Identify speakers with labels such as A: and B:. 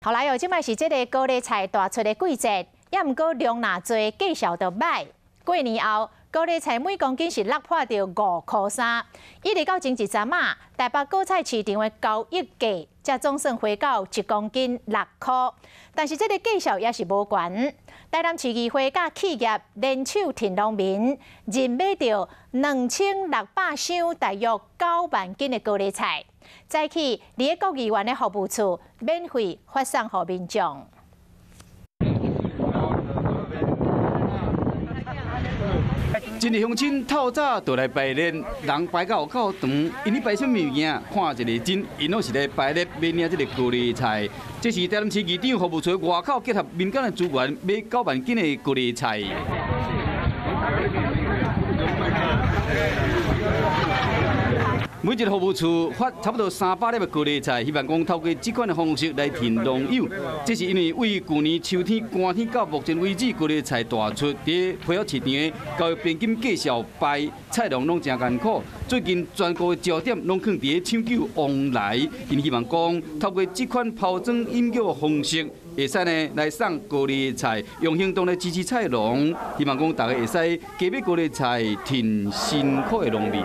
A: 好來哦，這擺是這个高麗菜大出的季節，也毋過量若濟，價數就䆀。過年後，高麗菜每公斤是落破著5塊3，一直到前一陣仔，台北果菜市場的交易價才總算回到1公斤6塊，但是這个價數也是無懸。台南市議會佮企業聯手挺農民，認買著2600箱，大約9萬斤的高麗菜。早起，佇咧國議員的服務處免費發送予民眾。
B: 真濟鄉親透早就來排列，人排到有夠長，𪜶咧排啥物物件？看一个真，𪜶攏是咧排列買領這个高麗菜。這是台南市議長服務處外口結合民間的資源買9萬斤的高麗菜。每一个服務處發差不多300粒的高麗菜，希望講透過這款的方式來挺農友。這是因為為舊年秋天寒天到目前為止，高麗菜大出，佇配合市場的交易平均價數敗，菜農攏誠艱苦。最近全國的焦點攏囥佇咧搶救旺來，𪜶希望講透過這款包裝飲料的方式，會使呢來送高麗菜，用行動來支持菜農。希望講大家會使加買高麗菜，挺辛苦的農民。